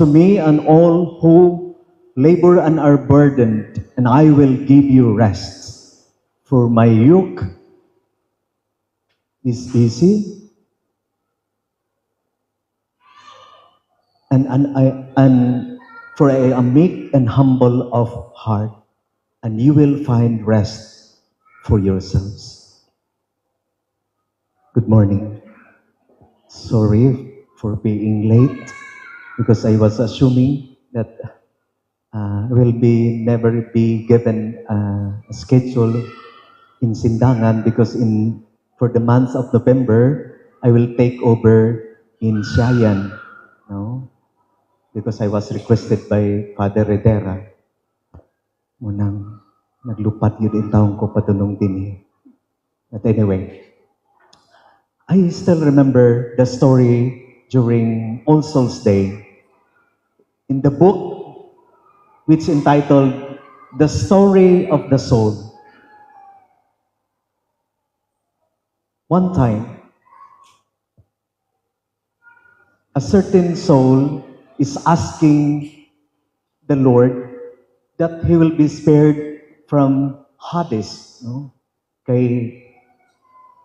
"Come to me and all who labor and are burdened, and I will give you rest. For my yoke is easy and for I am meek and humble of heart, and you will find rest for yourselves." Good morning. Sorry for being late because I was assuming that will be never be given a schedule in Sindangan because in for the month of November I will take over in Siayan, no? Because I was requested by Father Redera. Mao nang naglupat gyud intawon ko padulong dinhi. But anyway, I still remember the story during All Souls Day. In the book, which entitled "The Story of the Soul." One time, a certain soul is asking the Lord that he will be spared from Hades. No? Kay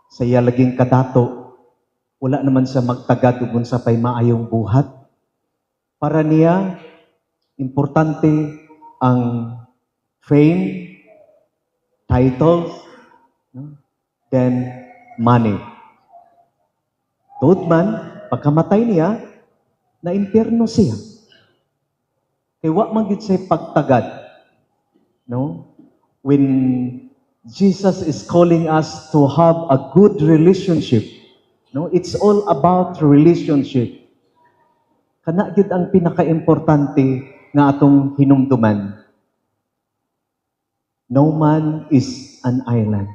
sa iya laging kadato, wala naman siya magtagad ug unsa pay maayong buhat. Para niya, importante ang fame, titles, no? Then money. Tuod man, pagkamatay niya, na impyerno siya. Kay wa man gyud siya pagtagad. No? When Jesus is calling us to have a good relationship, no? It's all about relationship. Kana gyud ang pinakaimportante nga atong hinumduman. No man is an island.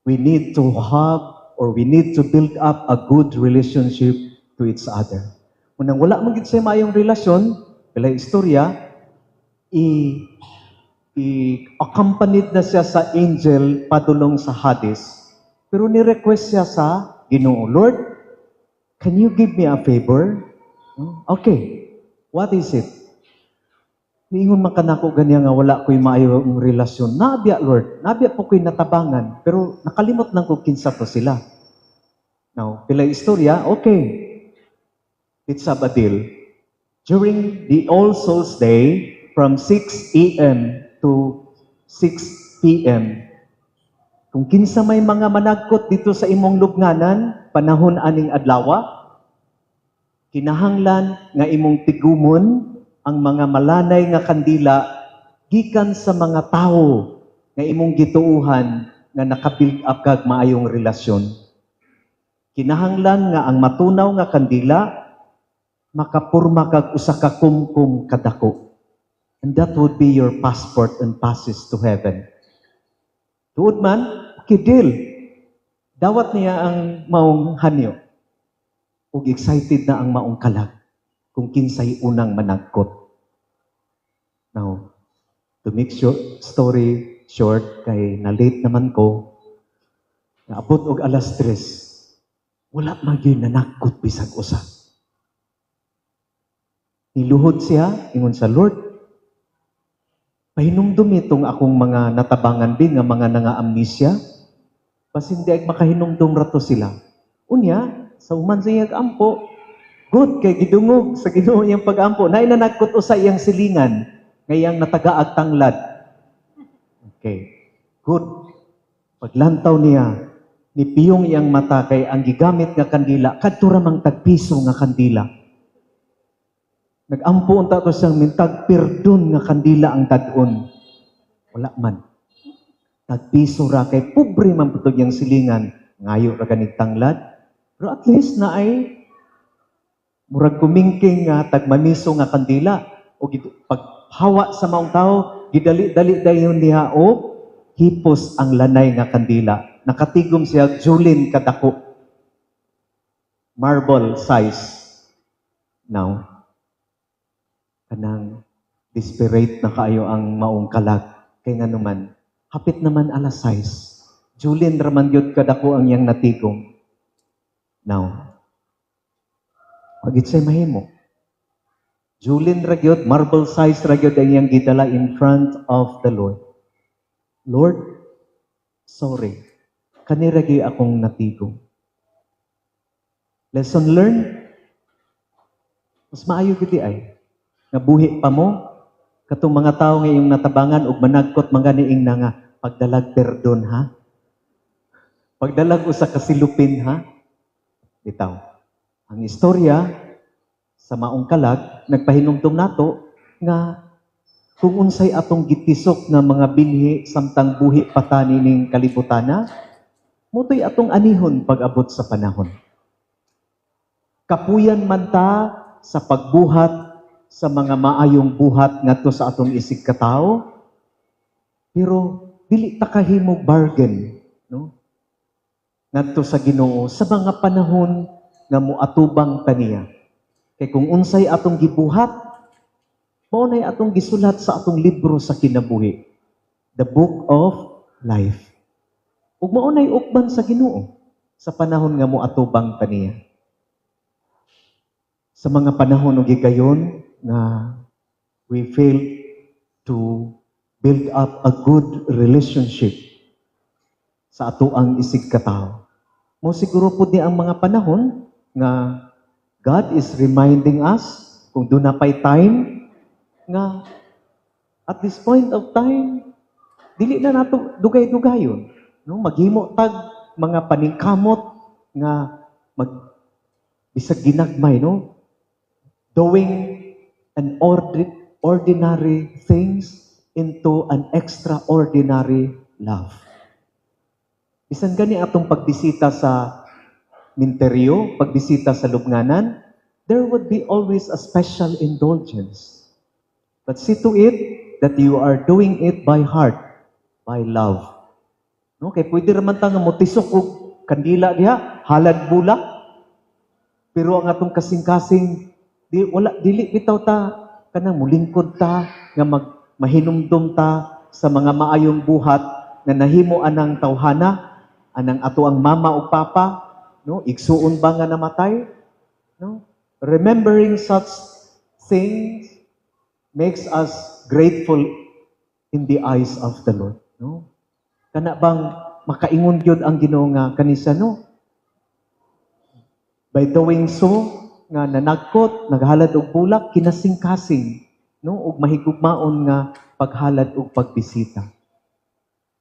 We need to have or we need to build up a good relationship to each other. Mao nang wala man gyud siya maayong relasyon, pila istorya, i i-accompanied na siya sa angel padulong sa Hades. Pero ni-request siya sa Ginoo, "Lord, can you give me a favor?" "Okay. What is it?" "Niingon man kanako ganiya nga wala ko'y maayong relasyon. Naa biya, Lord. Naa biya po ko'y natabangan. Pero nakalimot lang ko kinsa to sila." Now, pila istorya, "Okay. Let's have a deal. During the All Souls Day, from 6 a.m. to 6 p.m., kung kinsa may mga managkot dito sa imong lubnganan, panahon aning adlaw, kinahanglan nga imong tigumon ang mga malanay nga kandila gikan sa mga tawo nga imong gituuhan nga nakabuild up kag maayong relasyon. Kinahanglan nga ang matunaw nga kandila makapurma kag usa ka kumkum kadako. And that would be your passport and passes to heaven." Tuod man, "Okay, deal." Dawat niya ang maong hanyo. Ug excited na ang maong kalag kung kinsay unang managkot. Now, to make short story short, kay na-late naman ko, naabot og alas 3, wala man gyud nanagkot bisag usa. Niluhod siya, ingon sa Lord, "Pahinumdum itong akong mga natabangan din nga mga nanga-amnesia. Basin di ay makahinumdum rato sila." Unya, sa human sa iyang ampo, good kay gidungog sa Ginoo iyang pag-ampo. Naay nanagkot usa iyang silingan, ngayang natagaag tanglad. Okay. Good. Paglantaw niya, nipiyong iyang mata kay ang gigamit nga kandila, kadto ra mang tagpiso nga kandila. Nag-ampo unta to siyang mintag perdon nga kandila ang dad-on. Wala man. Tagpiso ra kay pobre man putog iyang silingan, ngayo ra ganig tanglad. Pero at least na ay murag kumingking nga tagmamiso nga kandila o paghawa sa maong tao, gidali-dali dayon niya o hipos ang lanay nga kandila. Nakatigom siya julin kadako. Marble size. Now, kanang desperate na kaayo ang maong kalag. Kay nga naman, hapit naman alas 6. Julin raman yun kadako ang iyang natigom. Now, pagit siya'y mahimo. Julin ra gyud, marble size ra gyud ang iyang gidala in front of the Lord. "Lord, sorry. Kani ra gyud akong natigom." Lesson learned, mas maayo gyud ay nga buhi pa mo, katong mga tawo nga iyong natabangan ug managkot man gani ingna nga pagdalag perdon ha. Pagdalag usa ka silupin ha. Bitaw. Ang istorya sa maong kalag nagpahinumdum nato nga kung unsay atong gitisok nga mga binhi samtang buhi pa ta nining kalibutana, mao to'y atong anihon pag-abot sa panahon. Kapuyan man ta sa pagbuhat sa mga maayong buhat ngadto sa atong isig katawo, pero dili ta kahimog bargain, no? Ngadto sa Ginoo sa mga panahon nga moatubang ta niya. Kay kung unsay atong gibuhat, mao nay atong gisulat sa atong libro sa kinabuhi, the book of life. Ug mao nay ukban sa Ginoo sa panahon nga moatubang ta niya. Sa mga panahon ug higayon nga we fail to build up a good relationship sa atoang isig katawo, mao siguro pud ni ang mga panahon nga God is reminding us, kung duna pa'y time, nga at this point of time, dili na nato dugay-dugayon. No? Maghimo tag mga paningkamot nga mag bisag ginagmay, no? Doing an ordinary things into an extraordinary love. Bisan gani atong pagbisita sa minteryo, pagbisita sa lubnganan, there would be always a special indulgence. But see to it that you are doing it by heart, by love. No, kay pwede raman ta nga motisok og kandila diha, halad bulak. Pero ang atong kasing-kasing di wala, dili bitaw ta kanang mulingkod ta nga mag mahinumdum ta sa mga maayong buhat nga nahimo anang tawhana, anang ato ang mama ug papa, no? Igsuon ba nga namatay? No? Remembering such things makes us grateful in the eyes of the Lord, no? Kana bang makaingon gyud ang Ginoo nga kanisa, no? By doing so nga nanagkot, naghalad og bulak, kinasing-kasing, no, ug mahigugmaon nga paghalad og pagbisita.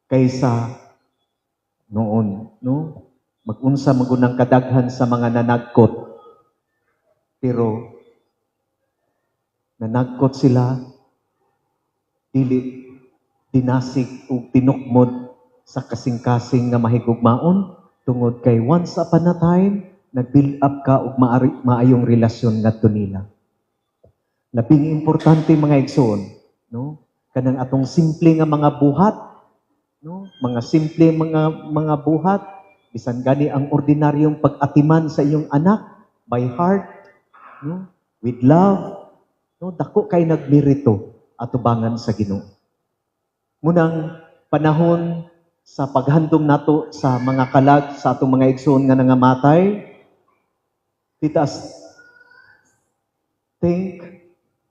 Kaysa noon, no? Magunsa magunang kadaghan sa mga nanagkot. Pero nanagkot sila, dili dinasig ug tinukmod sa kasing-kasing nga mahigugmaon tungod kay once upon a time nag-build up ka og maayong relasyon ngadto nila. Labing importante, mga igsoon, no? Kanang atong simple nga mga buhat, no? Mga simple mga buhat, bisan gani ang ordinaryong pag-atiman sa iyong anak by heart, no? With love, no? Dako kay nagmerito atubangan sa Ginoo. Munang panahon sa paghandom nato sa mga kalag sa atong mga igsoon nga nangamatay, let us think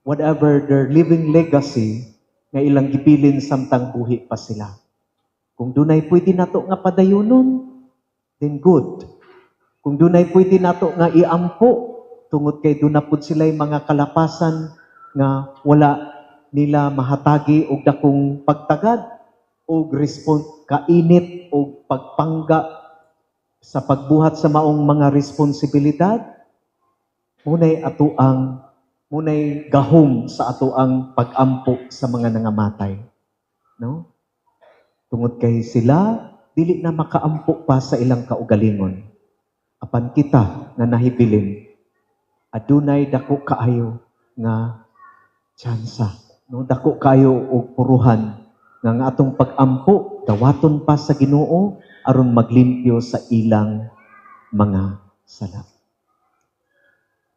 whatever their living legacy nga ilang gibilin samtang buhi pa sila. Kung dunay pwede nato nga padayunon, then good. Kung dunay pwede nato nga iampo, tungod kay duna pud sila'y mga kalapasan nga wala nila mahatagi og dakong pagtagad og kainit og pagpangga sa pagbuhat sa maong mga responsibilidad, munay ato ang munay gahom sa ato ang pagampo sa mga nangamatay, no? Tungod kay sila dili na makaampo pa sa ilang kaugalingon, apan kita nga nahibilin, adunay dako kaayo nga tsansa, no? Dako kaayo og puruhan nga ang atong pagampo dawaton pa sa Ginoo aron maglimpyo sa ilang mga sala.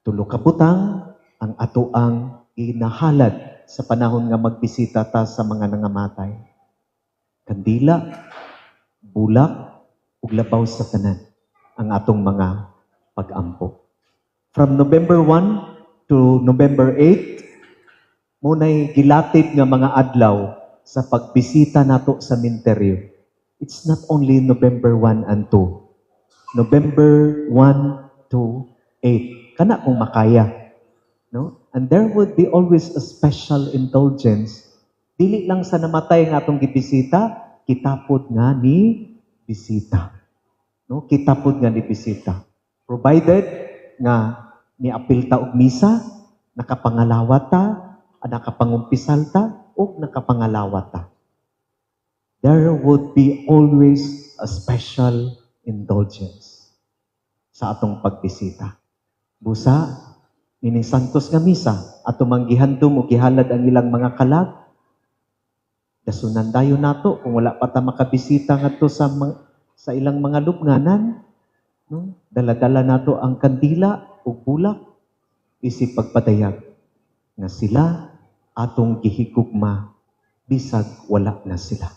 Tulo ka butang ang ato ang ginahalad sa panahon nga magbisita ta sa mga nangamatay: kandila, bulak, ug labaw sa tanan, ang atong mga pagampo. From November 1 to November 8, mao nay gilatib nga mga adlaw sa pagbisita nato sa sementeryo. It's not only November 1 and 2. November 1 to 8. Kana kung makaya. No? And there would be always a special indulgence. Dili lang sa namatay nga atong gibisita, kita pod nga ni bisita. No? Kita pod nga ni bisita. Provided nga niapil ta og misa, nakapangalawat ta, nakapangumpisal ta, ug nakapangalawat ta. There would be always a special indulgence sa atong pagbisita. Busa, nining Santos nga Misa, ato mang gihandom o gihalad ang ilang mga kalag, dasunan dayon nato kung wala pa ta makabisita ngadto sa ilang mga lubnganan, no? Dala-dala nato ang kandila ug bulak isip pagpadayag nga sila atong gihigugma bisag wala na sila.